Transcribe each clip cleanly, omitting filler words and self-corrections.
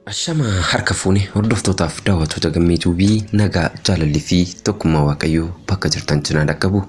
Ashama harka fuune hordoftootaaf daawwattoota Gammee Tuubii, nagaa, jaalalli fi tokkummaa Waaqayyoo bakka jirtan cinaa dhaqqabu.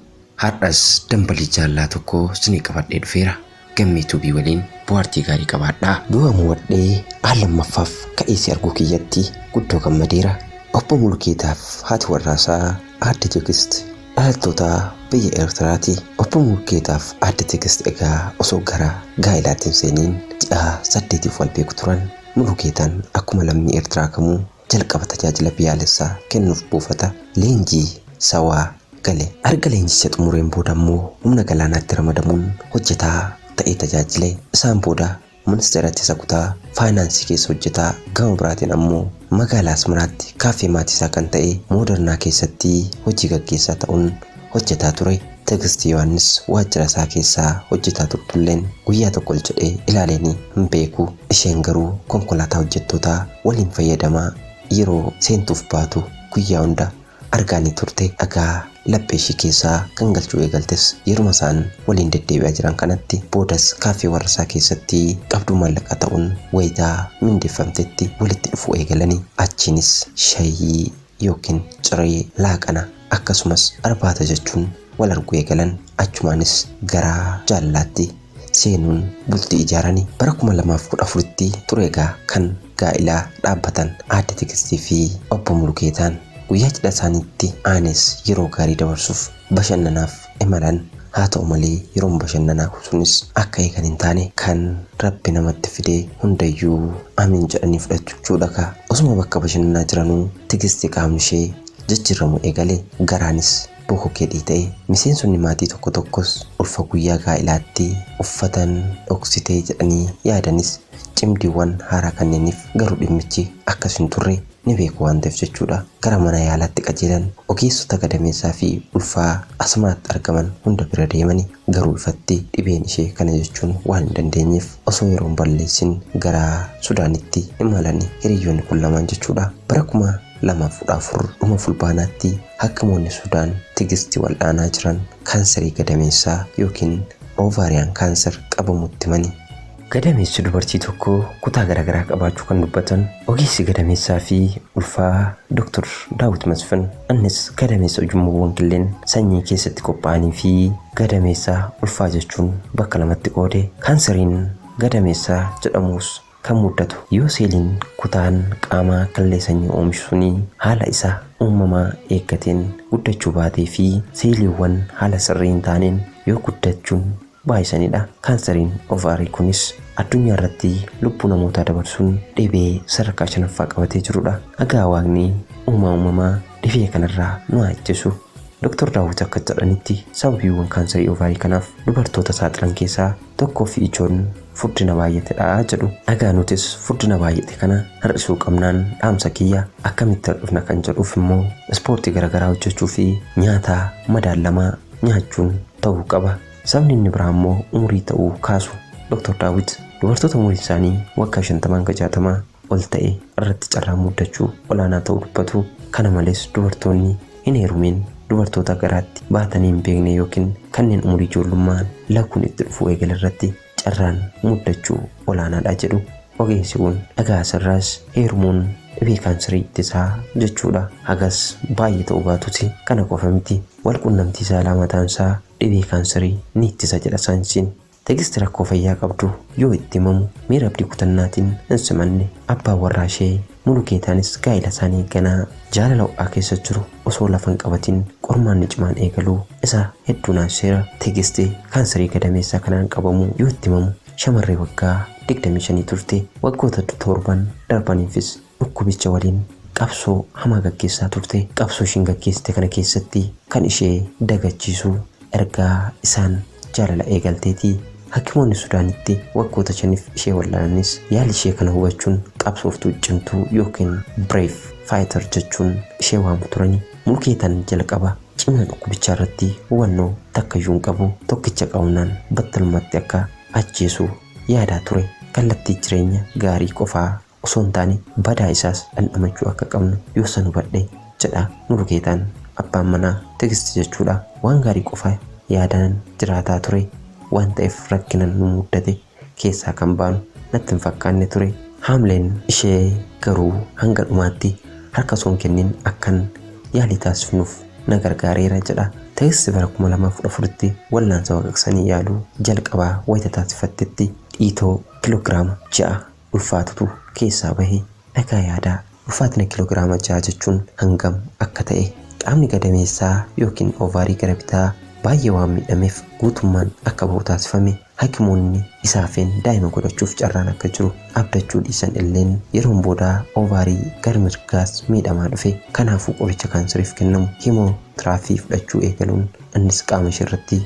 Har'as dambalii jaalalaa tokko isinii qabadhee dhufeera. Gammee Tuubii waliin bohaartii gaarii qabaadhaa. Du'a mo'adhee al lammaffaaf ka'ee si arguu kiyyatti guddoo gammadeera. Obbo Mulugeetaaf haati warraasaa Aadde Tigist dhalattoota biyya Eertiraati. Obbo Mulugeetaaf Aadde Tigist egaa osoo gara gaa'ilaatti hin seeniin ji'a 8f wal beeku turan. Mulugeetaan akkuma lammii Eertiraa kamuu jalqaba tajaajila biyyaalessaa kennuuf buufata leenjii Sawaa gale. Erga leenjicha xumureen booda ammoo humna galaanaatti ramadamuun hojjetaa ta'ee tajaajile. Isaan booda Ministeera Ittisa kutaa faayinaansii keessa hojjetaa, gama biraatiin ammoo magaalaa Asmaraatti kaaffee maatiisaa kan ta'e Moodarnaa keessatti hojii gaggeessaa ta'uun hojjetaa ture. Tigist Yohaannis waajjira isaa keessaa hojjetaa turtulleen guyyaa tokko ol jedhee ilaaleenii hin beeku. Isheen garuu konkolaataa hojjettootaa waliin fayyadamaa yeroo seentuuf baatu guyyaa hunda argaanii turte. Dhagaa laphee ishii keessaa kan galchuu eegaltes yeruma isaan waliin deddeebi'aa jiran kanatti. Boodas kaaffee warra isaa keessatti qabduu maallaqaa ta'uun wayitaa mindeeffamtetti walitti dhufuu eegalani. Achiinis shayii yookiin ciree, laaqana akkasumas irbaata jechuun wal arguu eegalan. Achumaanis gara jaalalaatti seenuun bultii ijaarani. Bara 2014tti ture egaa kan gaa'ila dhaabbatan Aadde Tigistii fi Obbo Mulugeetaan. Guyyaa cidha isaaniitti aanees yeroo gaarii dabarsuuf bashannanaaf imalan. Haa ta'u malee yeroon bashannanaa sunis akka eegan hin taane. Kan Rabbi namatti fide hundayyuu amiin jedhanii fudhachuudha kaa. Osuma bakka bashannanaa jiranuu Tigisti qaamni ishee jijjiirramuu eegale. Garaanis bokokee dhiita'e. Miseensonni maatii tokko tokkos ulfa guyyaa gaa'ilaatti uffatan dhoksite jedhanii yaadanis cimdiiwwan haaraa kanneeniif garuu dhimmichi akkas hin turre ni beeku waan ta'eef jechuudha. Gara mana yaalaatti qajeelan. Ogeessota gadameessaa fi ulfaa Asmaraatti argaman hunda bira deemani. Garuu ifatti dhibeen ishee kana jechuun waan hin dandeenyeef osoo yeroo hin balleessin gara Sudaanitti imalani hiriyyoonni kun lamaan jechuudha. Bara 2014 dhuma Fulbaanaatti hakkimoonni Sudaan Tigisti wal'aanaa jiran kaansarii gadameessaa yookiin ovarian cancer qabamuutti himani. Gadameessi dubartii tokkoo kutaa garaagaraa qabaachuu kan dubbatan ogeessi gadameessaa fi ulfaa Dr. Daawit Masfin, innis gadameessa ujummoowwan killeen sanyii keessatti qophaa'anii fi gadameessa ulfaa jechuun bakka lamatti qoode. Kaansariin gadameessaa jedhamus kan muddatu yoo seeliin kutaan qaamaa killee sanyii oomishu suni haala isa uumamaa eeggateen guddachuu baatee fi seeliiwwan haala sirrii hin taaneen yoo guddachuun baay'isanidha. Kaansariin ovaarii kunis addunyaa irratti lubbuu namootaa dabarsuun dhibee sadarkaa 5ffaa qabatee jirudha. Egaa Waaqni uumaa uumamaa dhibee kanarraa nu haa ittisu. Dr. Daawit akka jedhanitti sababiiwwan kaansarii ovaarii kanaaf dubartoota saaxilan keessaa tokkoo fi ijoon furdina baay'atedha jedhu. Egaa nutis furdina baay'ate kana hir'isuu qabnaan dhaamsa kiyya. Akkamitti hir'ifna kan jedhuuf immoo ispoortii garaagaraa hojjechuu fi nyaata madaalamaa nyaachuun ta'uu qaba. Sababni inni biraa immoo umurii ta'uu kaasu Dr. Daawit. Dubartoota umuriin isaanii waggaa 50 hanga 60 ol ta'e irratti carraan muddachuu olaanaa ta'uu dubbatu. Kana malees dubartoonni hin heerumiin, dubartoota garaatti baatanii hin beekne yookiin kanneen umurii ijoollummaan laguun itti dhufuu eegale irratti carraan muddachuu olaanaadha jedhu ogeessi kun. Egaa asirraas heerumuun dhibee kaansarii ittisaa jechuudha. Hagas baay'ee ta'uu baatuti kana qofa miti. Wal qunnamtii saalaa mataansaa dhibee kaansarii ni ittisa jedha saayinsiin. Tigisti rakkoo fayyaa qabdu yoo itti himamu miira abdii kutannaatiin hin simanne. Abbaan warraa ishee Mulugeetaanis gaa'ila isaanii ganaa jaalala ho'aa keessa jiru osoo lafa hin qabatin qormaanni cimaan eegaluu isa hedduu naasiseera. Tigisti kaansarii gadameessaa kanaan qabamuu yoo itti himamu shamarree waggaa 25 turte. Waggoota torban darbaniifis dhukkubicha waliin qabsoo hamaa gaggeessaa turte. Qabsoo ishiin gaggeessite kana keessatti kan ishee dagachiisu ergaa isaan jaalala eegalteeti. Hakimoonni Sudaanitti waggoota 5f ishee wal'aananis yaalii ishee kana hubachuun qabsooftuu cimtuu yookiin brave fighter jechuun ishee waamu turani. Mulugeetaan jalqaba cimina dhukkubichaa irratti hubannoo takkayyuu hin qabu. Tokkicha qabamnaan battalumatti akka ajjeesu yaadaa ture. Kallattii jireenya gaarii qofaa osoo hin taane badaa isaas dhandhamachuu akka qabnu yoo san hubadhe jedha Mulugeetaan, abbaan manaa Tigist jechuudha. Waan gaarii qofa yaadaan jiraataa ture waan ta'eef rakkina nu muddate keessaa kan baanu natti hin fakkaanne ture. Haamleen ishee garuu hanga dhumaatti harka osoo hin kennin akkan yaalii taasifnuuf na gargaareera jedha. Tigist bara 2014tti wallaansa baqaqsanii yaaluu jalqabaa wayita taasifattetti dhiitoo kiloogiraama 6 ulfaatutu keessaa bahe. Dhagaa yaadaa ulfaatina kiloogiraama 6 jechuun hangam akka ta'e qaamni gadameessaa yookiin oovaarii gara bitaa baay'ee waan miidhameef guutummaan akka bahu taasifame. Hakimoonni isaafeen daa'ima godhachuuf carraan akka jiru abdachuu dhiisan illeen yeroon boodaa oovaarii gara mirgaas miidhamaa dhufe. Kanaafuu qoricha kaanseriif kennamu hiimootiraapii fudhachuu eegaluun innis qaama ishee irratti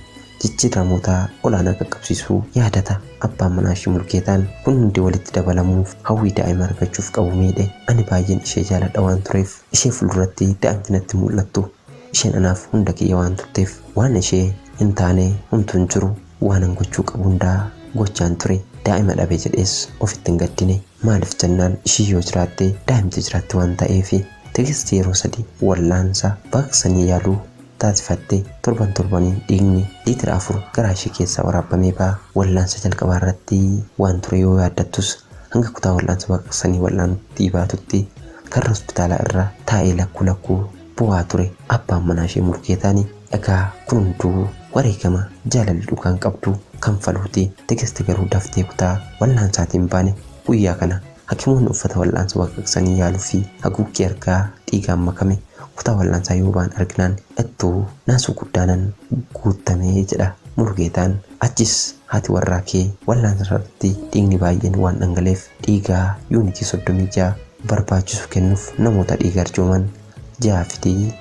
jijjiiramoota olaanaa qaqqabsiisuu yaadata. Abbaan manaa ishee Mulugeetaan kun hundi walitti dabalamuuf hawwii daa'ima argachuuf qabu miidhe. Ani baay'een ishee jaaladha waan tureef ishee fuulduratti daa'imti natti mul'attu. Isheen anaaf hunda kiyya waan turteef waan ishee hin taane homtuu hin jiru. Waanan gochuu qabu hundaa gochaan ture. Daa'ima dhabe jedhees ofitti hin gaddine. Maaliif jennaan ishii yoo jiraatte daa'imti jiraatti waan ta'eef. Tigist yeroo 3 wallaansa baqaqsanii yaaluu taasifatte. Torban torbaniin dhiigni liitira 4 garaa ishee keessaa waraabamee ba'a. Wallaansa jalqabaa irratti waan ture yoo yaaddattus hanga kutaa wallaansa baqaqsanii wallaanutti baatutti karra hospitaalaa irra taa'ee lakkuu lakkuu bu'aa ture. Abbaan manaa ishee Mulugeetaani egaa kun hunduu wareegama jaalalli dhugaan qabdu kanfaluuti. Tigist garuu daftee kutaa wallaansaatiin baane. Guyyaa kana hakimoonni uffata wallaansa baqaqsanii yaaluu fi haguuggii argaa dhiigaan makame kutaa wallaansaa yoo ba'an arginaan ittuu naasuu guddaanan guutamee jedha Mulugeetaan. Achis haati warraa kee wallaansa irratti dhiigni baay'een waan dhangaleef dhiigaa yuunitii 36 barbaachisu kennuuf namoota dhiiga arjooman 6 fidii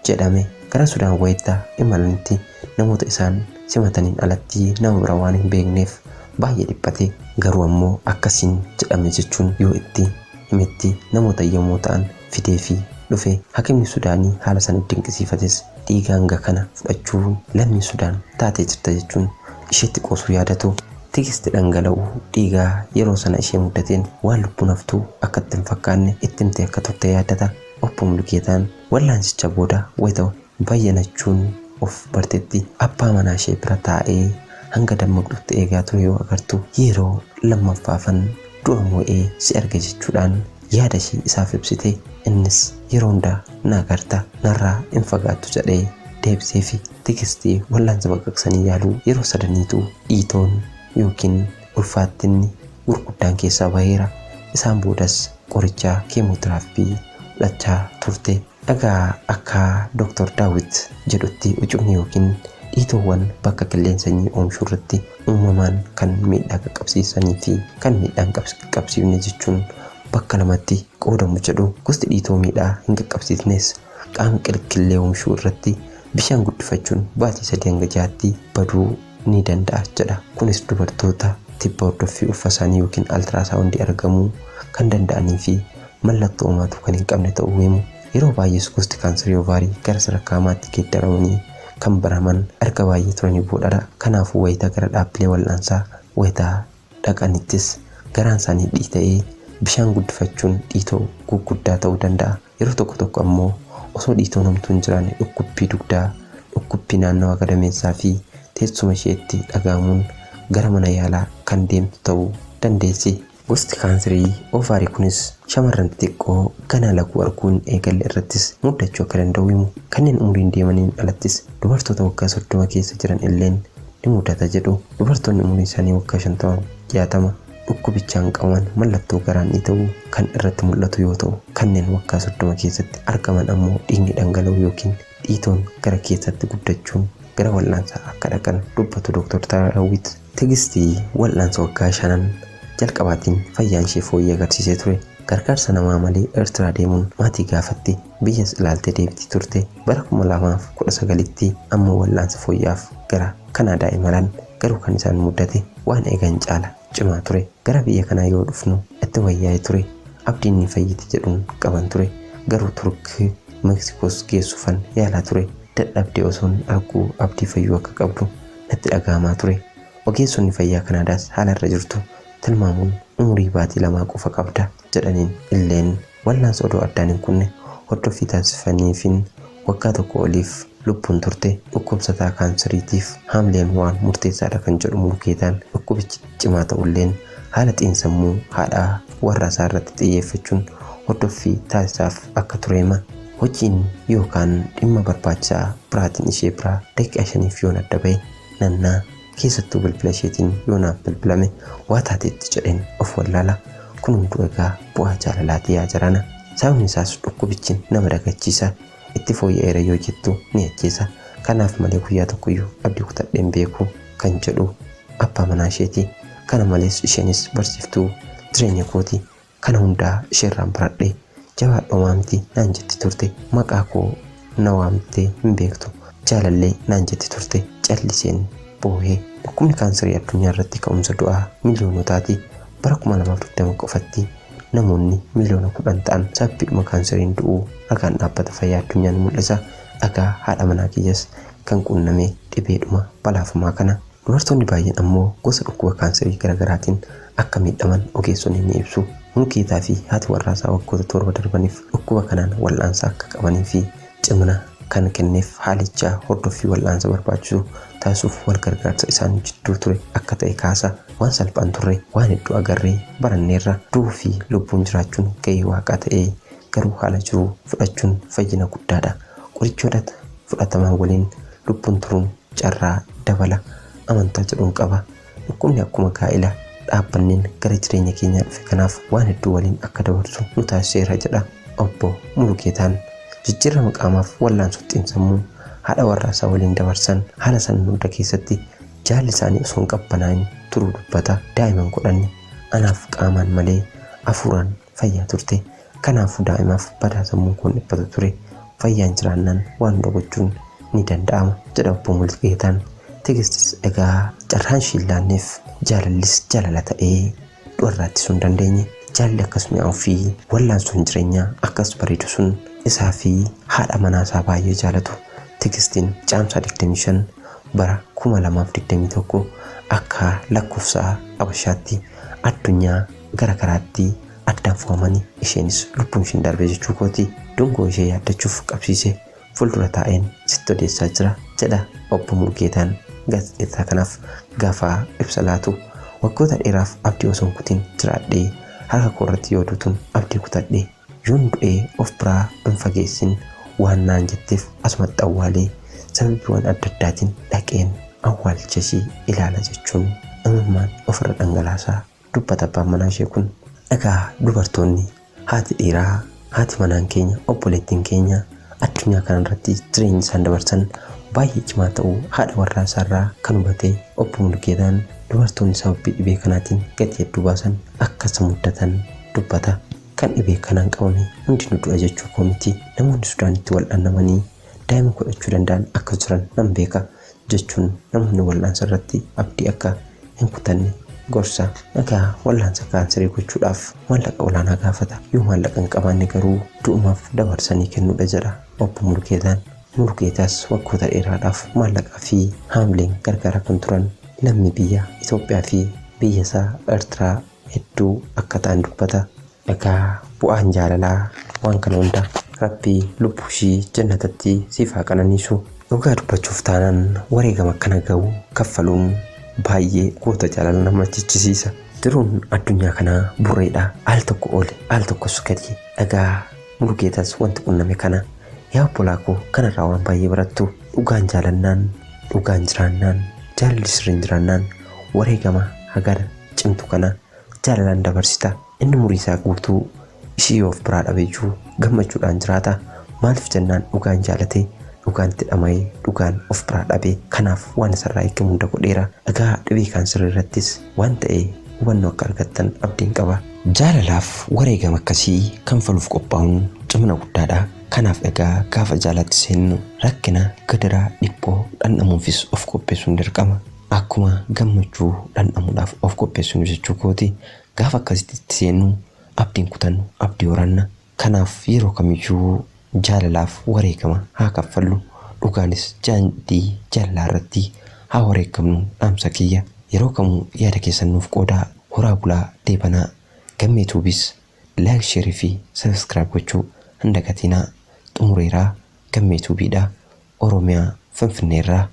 jedhame. Gara Sudaan wayita imalanitti namoota isaan simataniin alatti nama bira waan hin beekneef baay'ee dhiphate. Garuu ammoo akkasiin jedhame jechuun yoo itti himetti namoota yommuu ta'an fidee fi dhufe. Hakimni Sudaanii haala sana dinqisiifates dhiiga hanga kana fudhachuun lammii Sudaan taatee jirta jechuun isheetti qoosuu yaadatu. Tigist dhangala'uu dhiigaa yeroo sana ishee mudateen waan lubbuun haftuu akka itti hin fakkaanne itti himtee akka turte yaadata. Obbo Mulugeetaan wallaansicha booda wayita bayyanachuun of bartetti abbaa manaa ishee bira taa'ee hanga dammaqxutti eegaa ture yoo agartu yeroo lammaffaafan du'a moo'ee si arge jechuudhaan yaada ishee isaaf ibsite. Innis yeroo hundaa na agarta narraa hin fagaattu jedhee deebisee fi Tigistii wallaansa baqaqsanii yaaluu yeroo sadaniitu dhiitoon yookiin ulfaattinni gurguddaan keessaa baheera. Isaan boodas qoricha keemootiraappii fudhachaa turte. Egaa akka Dr. Daawit jedhutti ucumni yookiin dhiitoowwan bakka qilleensa sanyii oomishuu irratti uumamaan kan miidhaa qaqqabsiisanii fi kan miidhaa hin qaqqabsiifne jechuun bakka lamatti qoodamu jedhu. Gosti dhiitoo miidhaa hin qaqqabsiisnes qaama qilqillee oomishuu irratti bishaan guddifachuun baatii 3 hanga 6tti baduu ni danda'a jedha. Kunis dubartoota tibba hordoffii ulfa isaanii yookiin altiraasaawundii argamuu kan danda'anii fi mallattoo uumaatu kan hin qabne ta'uu himu. Yeroo baay'ees gosti kaansarii ovaarii gara sadarkaa hamaatti geeddaramanii kan baraman erga baay'ee turanii boodadha. Kanaafuu wayitaa gara dhaabbilee wal'aansaa wayitaa dhaqanittis garaan isaanii dhiita'ee bishaan guddifachuun dhiitoo gurguddaa ta'uu danda'a. Yeroo tokko tokko ammoo osoo dhiitoon homtuu hin jiraanne dhukkubbii dugdaa, dhukkubbii naannawaa gadameessaa fi teessuma isheetti dhaga'amuun gara mana yaalaa kan deemtu ta'uu dandeessi. Gosti kaansarii oovaarii kunis shamarran xixiqqoo ganaa laguu arguun eegalle irrattis muddachuu akka danda'u himu. Kanneen umriin deemaniin alattis dubartoota waggaa 30 keessa jiran illeen ni mudata jedhu. Dubartoonni umriin isaanii waggaa 50 60 dhukkubichaan qabaman mallattoo garaan dhiita'uu kan irratti mul'atu yoo ta'u, kanneen waggaa 30 keessatti argaman ammoo dhiigni dhangala'uu yookiin dhiitoon gara keessatti guddachuun gara wal'aansaa akka dhaqan dubbatu Dr. Daawit. Tigistii wal'aansa waggaa 5 jalqabaatiin fayyaan ishee fooyyee agarsiisee ture. Gargaarsa namaa malee Eertiraa deemuun maatii gaafatti biyyas ilaaltee deebitii turte. Bara 2019tti ammoo wal'aansa fooyya'aaf gara Kanaadaa imalan. Garuu kan isaan mudate waan eegan caala cimaa ture. Gara biyya kanaa yoo dhufnu itti wayyaa'ee ture. Abdiin ni fayyiti jedhuun qaban ture. Garuu Turk Meksikoos geessuufan yaalaa ture. Dadhabdee osoon arguu abdii fayyuu akka qabdu natti dhaga'amaa ture. Ogeessonni fayyaa Kanaadaas haala irra jirtu tilmaamuun umurii baatii 2 qofa qabda jedhaniin illeen wal'aansa odoo addaan hin kunne hordoffii taasifaniifiin waggaa 1 oliif lubbuun turte. Dhukkubsataa kaanseriitiif haamleen waan murteessaadha kan jedhu Mulugeetaan dhukkubichi cimaa ta'ulleen Haala xiinsammuu haadha warra isaa irratti xiyyeeffachuun hordoffii taasisaaf akka ture hima. Hojiin yookaan dhimma barbaachisaa biraatiin ishee biraa daqiiqaa 5f yoon adda ba'e nannaa keessattuu bilbila isheetiin yoo naaf bilbilame waa taateetti jedheen of wallaala. Kun hunduu egaa bu'aa jaalalaati yaa jarana. Sababni isaas dhukkubichi nama dagachiisa. Itti fooyya'eera yoo jettu ni ajjeesa. Kanaaf malee guyyaa tokkoyyuu abdii kutadhee hin beeku kan jedhu abbaa manaa isheeti. Kana malees isheenis barsiiftuu jireenya kooti. Kana hundaa isheerraan baradhe. Jabaadhu homaa miti naan jetti turte. Maqaa koo na waamtee hin beektu. Jaalallee naan jetti turte. Calliseen boohe. Dhukkubni kaansarii addunyaa irratti ka'umsa du'aa miiliyoonotaati. Bara 2020 qofatti namoonni miiliyoona 10 ta'an sababiidhuma kaansariin du'uu ragaan dhaabbata fayyaa addunyaa ni mul'isa. Dhagaa haadha manaa kiyyas kan quunname dhibeedhuma balaafamaa kana. Dubartoonni baay'een ammoo gosa dhukkuba kaansarii garagaraatiin akka miidhaman ogeessonni ni ibsu. Mulugeetaa fi haati warraasaa waggoota 7 darbaniif dhukkuba kanaan wal'aansa akka qabanii fi cimina kan kenneef haalicha hordoffii wal'aansa barbaachisu taasisuuf wal gargaarsa isaan jidduu ture akka ta'e kaasa. Waan salphaa hin turre, waan hedduu agarree baranneerra. Du'uu fi lubbuun jiraachuun gahee waaqaa ta'ee garuu haala jiru fudhachuun fayyina guddaadha. Qorichoota fudhataman waliin lubbuun turuun carraa dabala amantaa jedhun qaba. Dhukkubni akkuma gaa'ila dhaabbanneen gara jireenya keenyaa dhufe kanaaf waan hedduu waliin akka dabarsu nu taasiseera jedha Obbo Mulugeetaan. Jijjiirama qaamaaf wallaansoo xiinsammuu haadha warraasaa waliin dabarsan haala san hunda keessatti jaalli isaanii osoo hin qabbanaa'in turuu dubbata. Daa'ima hin godhanne. Anaaf qaamaan malee afuuraan fayyaa turte. Kanaafuu daa'imaaf badaa sammuun koo hin dhiphatu ture. Fayyaan jiraannaan waan hunda gochuun ni danda'ama jedha Obbo Mulugeetaan. Tigistis egaa carraan ishii hin laanneef jaalallis jaalala ta'ee du'arraa ittisuu hin dandeenye. Jaalli akkas mi'aawu fi wallaansoon jireenyaa akkas bareedu sun isaa fi haadha manaa isaa baay'ee jaalatu Tigistiin Caamsaa 25 bara 2021 akka lakkoofsa Abashaatti addunyaa gara garaatti addaan fo'amani isheenis lubbuun ishiin darbe jechuu kooti. Dungoo ishee yaaddachuuf qabsiise fuuldura taa'een sitti odeessaa jira jedha Obbo Mulugeetaan gaazexeessaa kanaaf gaafa ibsa laatu. Waggoota dheeraaf abdii osoo hin kutin jiraadhee harka koo irratti yoo duutun abdii kutadhe. Yoon du'e of biraa hin fageessin waan naan jetteef asumatti awwaalee sababiiwwan adda addaatiin dhaqeen awwaalcha ishii ilaala jechuun imimmaan ofirra dhangalaasaa dubbata abbaan manaa ishee kun. Egaa dubartoonni, haati dhiiraa, haati manaan keenya, obboleettiin keenya addunyaa kana irratti jireenyi isaan dabarsan baay'ee cimaa ta'uu haadha warraa isaarraa kan hubate Obbo Mulugeetaan dubartoonni sababii dhibee kanaatiin gatii hedduu baasan akka isa muddatan dubbata. Kan dhibee kanaan qabame hundinuu du'a jechuu koo miti. Namoonni Sudaanitti wal'aannamanii daa'ima godhachuu danda'an akka jiran nan beeka jechuun namoonni wal'aansa irratti abdii akka hin kutanne gorsa. Egaa wal'aansa kaansarii gochuudhaaf maallaqa olaanaa gaafata. Yoo maallaqa hin qabaanne garuu du'umaaf dabarsanii kennuudha jedha Obbo Mulugeetaan. Mulugeetaas waggoota dheeraadhaaf maallaqaa fi haamleen gargaaraa kan turan lammii biyya Itoophiyaa fi biyya isaa Ertiraa hedduu akka ta'an dubbata. Egaa bu'aan jaalalaa waan kana hunda. Rabbi lubbuu ishii jannatatti siif haa qananiisu. Dhugaa dubbachuuf taanaan wareegama akkana gahu kaffaluun baay'ee goota jaalala nama jechisiisa. Jiruun addunyaa kanaa burreedha. Al tokko oli, al tokkos gadi. Egaa Mulugeetas wanti qunname kana. Yaa obbolaa koo kanarraa waan baay'ee barattu. Dhugaan jaalannaan, dhugaan jiraannaan, jaalalli sirriin jiraannaan wareegama hagana cimtu kana jaalalaan dabarsita. Inni umurii isaa guutuu ishii yoo of biraa dhabeyyuu gammachuudhaan jiraata. Maaliif jennaan dhugaan jaalate, dhugaan itti dhama'e, dhugaan of biraa dhabe. Kanaaf waan isarraa eegamu hunda godheera. Egaa dhibee kaansarii irrattis waan ta'e hubannoo akka argattan abdiin qaba. Jaalalaaf wareegama akkasii kanfaluuf qophaa'uun cimina guddaadha. Kanaaf egaa gaafa jaalatti seennu rakkina, gidiraa, dhiphoo dhandhamuufis of qopheessuun dirqama. Akkuma gammachuu dhandhamuudhaaf of qopheessinu jechuu kooti. Gaafa akkasitti itti seennu abdii hin kutannu, abdii horanna. Kanaaf yeroo kamiyyuu jaalalaaf wareegama haa kaffallu. Dhugaanis daandii jaalalaa irratti haa wareegamnuun dhaamsa kiyya. Yeroo kamuu yaada keessan nuuf qoodaa. Horaa bulaa deebanaa. Gammee Tuubis like share fi subscribe gochuu hin dagatinaa. Xumureera. Gammee Tuubiidha. Oromiyaa Finfinneerraa.